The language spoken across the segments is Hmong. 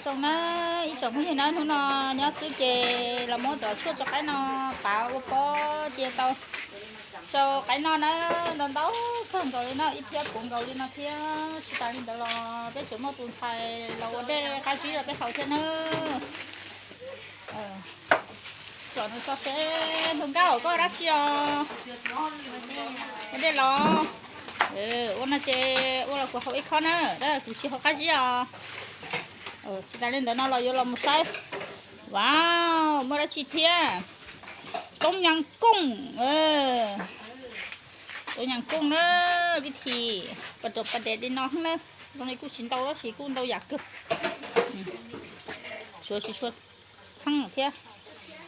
Zoo na, ib tsoom phooj ywg na, hnub no nyob xwb ces los muab cov tshuaj tso qaib no pav ua pob cia tau rau qaib noj na, ntau ntau kawg nkaus li no, ib phiab puv nkaus li no thiab. Tsis tas li ntawd los peb tseem muaj tus ntxhais los ua dej qab zib rau peb haus thiab na. Tsom nws tso seb. Hluas nkauj, koj ua dab tsi os? Ua dej los? Ua no ces ua los kuv haus ib khob na, kuv tsis haus qab zib os. Tsis tas li ntawd no los yuav los mus saib. Wow, muaj dab tsi thiab? Toob nyas kooj. Toob nyas kooj na, vij thim pas daum pas dej li no na. Zoo li kuj tsis ntau tab sis kuj ntau yam kawg. Suav tsis tshua txheeb thiab.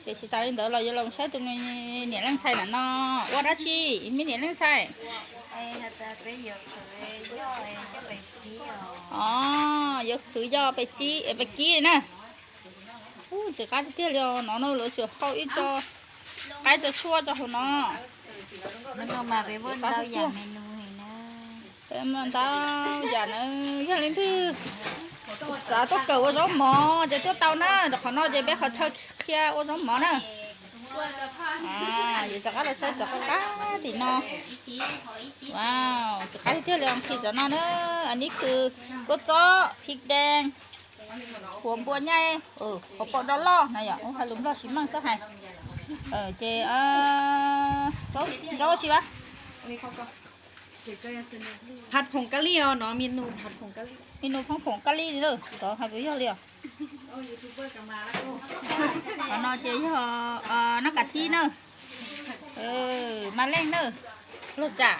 Ces tsis tas li ntawd los yuav los saib tus niam leej ntxhais ntawm no ua dab tsi, me niam leej ntxhais. Os, yuav khwv yog pes tsib, pes kib na. Ub, ntxim qab tiag tiag li os, no na lawv tsuas hau ib co qaib tso tshuaj rau hauv no. Peb muaj ntau yam na, yog leej twg xav tuaj kawm ua zaub mov ces tuaj tau na, rau qhov no ces peb qhov chaw qhia ua zaub mov na. Yuav rov qab los saib cov qab qab tim no. Wow, ntxim qab tiag tiag li os, khi cov no na, anís khw, kua txob, phis dees, huav npua nyaj, qhauv paum do loj na yom, ub hais lus Nplog tsis meej txhob hais. Ces zaub tsis vas. Phav phoom kab li os, no menu phav phoom kab li, menu phav phoom kab li li, xyov hais kuv yog li os. Qhov no ces yog nab kav thib na, mas leej na, luag tsam.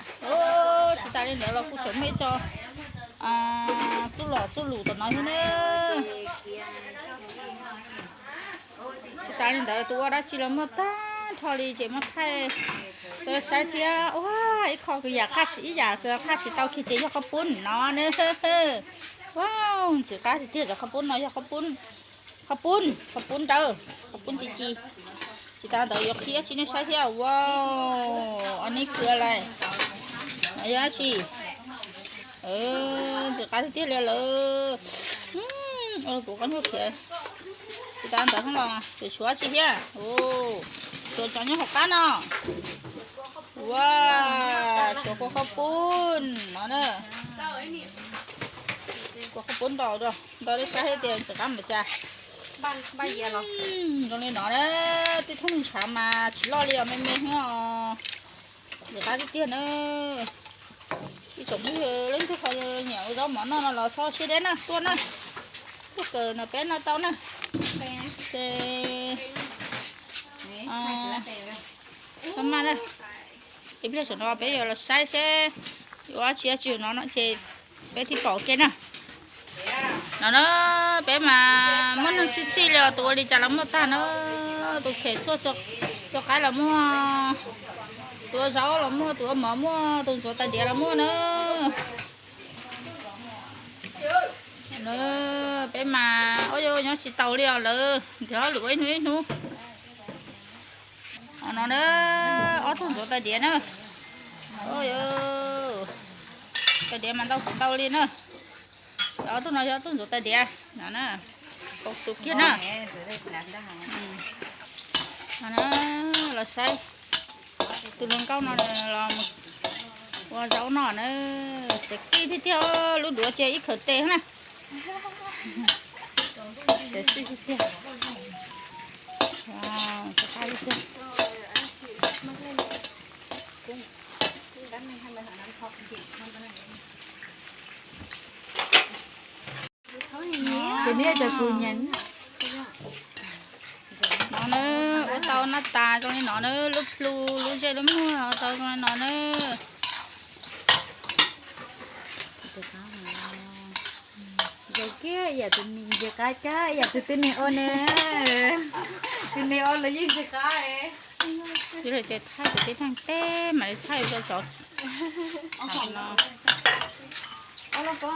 Tsis tas li ntawd los kuj tseem muaj ib co txuj lom txuj lus tom no thiab na. Tsis tas li ntawd tus ua dab tsi los muaj tag nrho li ces muab thaij rau saib thiab. Ua ib qho kws yam qhaj siv, ib yam kws qhaj siv tau kiag ces yog qhaub poob no na. Wow, ntxim qab tiag tiag, cov qhaub poob no yog qhaub poob, qhaub poob, qhaub poob ntawd, qhaub poob ci ci. Tsis tas ntawd yuav qhib dab tsi nej saib thiab. Wow, anís khw lawm, yog dab tsi? Ntxim qab tiag tiag li lawm. Ua kuv qab nyuag khiav. Tsis tas ntawd los tseem tshuav dab tsi thiab? Tshuav cov nyob hauv qab no. Ua, tshuav kua qhaub poob no na. Kua qhaub poob ntau, ntau li saib thiab tias ntxim qab npaum cas. Zoo li no na, tej thooj ntshav mas tsis loj li os, me me xwb os. Ntxim qab tiag tiag na. Ib tsoom phooj ywg leej twg ho nyiam ua zaub mov noj no los txhob siab deb na, tuaj na. Tuaj kawm no peb noj tau na. Ces txhob maj na. Ib pliag saum no peb yuav los saib seb yuav ua dab tsi no no ces peb thiaj pom ua ke na. No na, peb mas muaj neeg txhij txhij li os, tus ua li cas los muaj tag na. Tus tshem tshuaj tso qaib los muaj, tus ua zaub los muaj, tus ua mov muaj, tus ntxuav tais diav los muaj na. Peb mas ua nyob tsis taus li os, lawv nkag ob lwm ua ib hnub ib hnub. No na, ob tug ntxuav tais diav na. Tais diav mas ntau ntau li na. Ob tug no yog ob tug ntxuav tais diav no na. Kaus tus kiag na. Los saib tus hluas nkauj no los ua zaub noj na. Sexy tiag tiag, lub duav cia ib khawm tes na. Sexy tiag tiag. Ces neb cov kuv nyeem. No na, ua tau naj tas zoo li no na, lub plhu lub zej lub muag tau zoo li no na. Zoo kiag ib yam tus niam ntxim qab, ib yam tus tib neeg ua ne. Tus niam ua los yeej ntxim qab. Ib los ces thaij kuv tib neeg teb mam li thaij rau cov no. Lawv puas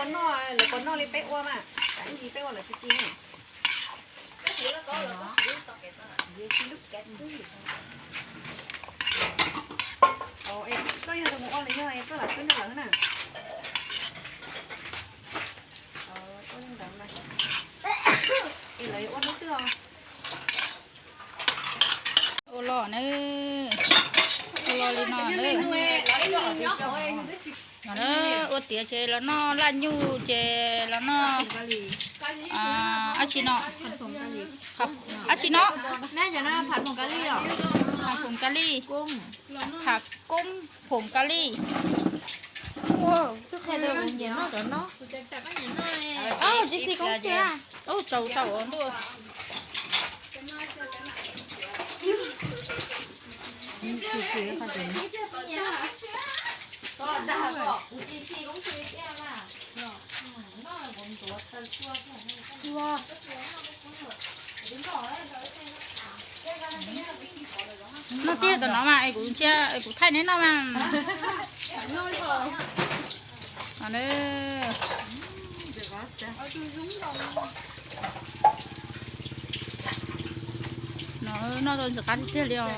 noj, lawv puas noj li peb ua mas, ib ntsis peb ua lawv tsis xis ne. Ib ntsis lub kav xwb. Yog koj lam peb noj lawm na. Ua li ntawd na. Es lawv yuav ua hnub twg os? Ua los na, ua los li no na. Ua tiav ces los noj laj nyuj ces los noj dab tsi no, dab tsi no, phav phoom ka li, phav koob phoom ka li. Ua, twb qhia tau kuv nyiam noj cov no. Ub, tsis xis koob tiag. Ub, tsaus tau ntuj. Noj tiag tom no mas es kuv ntsia es kuv thaij neb noj mas. No noj tau ntxim qab tiag li os.